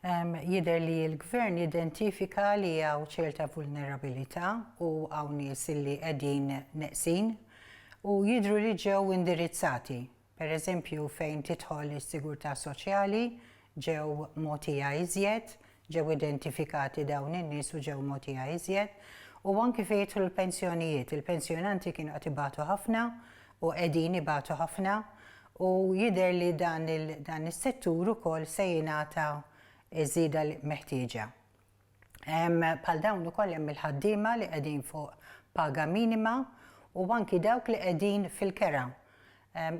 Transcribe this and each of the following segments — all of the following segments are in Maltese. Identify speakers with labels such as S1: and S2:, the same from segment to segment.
S1: Jidher li l-Gvern jidentifika li hawn ċerta vulnerabilità u hawn nies li qegħdin neqsin u jidhru li ġew indirizzati. Per eżempju fejn tidħol is-sigurtà soċjali ġew mogħtija iżjed, ġew identifikati dawn in-nies u ġew mogħtija iżjed. U anki fejn jidħlu l-pensjonijiet, il-pensjonanti kienu qed ibatu ħafna u qegħdin ibatu ħafna u jidher li dan dan is-settur ukoll se jingħata ż-żieda meħtieġa. Bħal dawn ukoll hemm il-ħaddiema li qegħdin fuq paga minima u anki dawk li qegħdin fil-kera.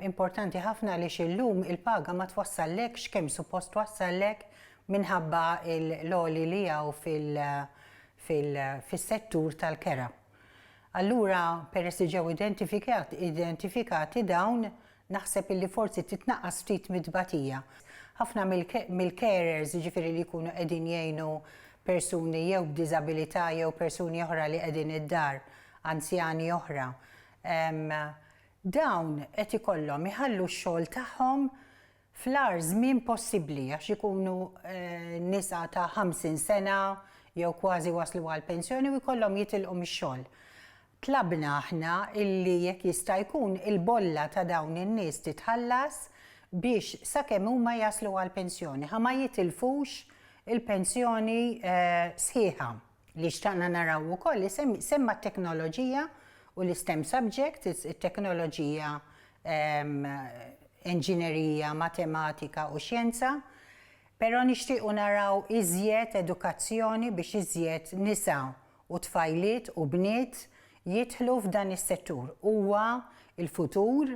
S1: Importanti ħafna għaliex illum il-paga ma twassallekx kemm suppost twassallek minħabba l-għoli li hawn fil-settur tal-kera. Allura, peress li ġew identifikati dawn, naħseb illi forsi titnaqqas ftit mit-tbatija. Ħafna mill-carers, jiġifieri li jkunu qegħdin jgħinu persuni jew b'diżabilità jew persuni oħra li qegħdin id-dar, anzjani oħra, dawn qed ikollhom iħallu x-xogħol tagħhom fl-agħar żmien possibbli għax ikunu nisa ta' 50 sena jew kważi waslu għall-pensjoni u jkollhom jitilqu mix-xogħol. Tlabna aħna illi jekk jista' jkun il-bolla ta' dawn in-nies titħallas biex sakemm huma jaslu għall-pensjoni ħa ma jitilfux il-pensjoni sħiħa. Li xtaqna naraw ukoll li semma t-teknoloġija u l-STEM subjects, it-teknoloġija, enġinerija, matematika u xjenza, però nixtiequ naraw iżjed edukazzjoni biex iżjed nisa u tfajliet u bniet jidħlu f'dan is-settur. Huwa l-futur.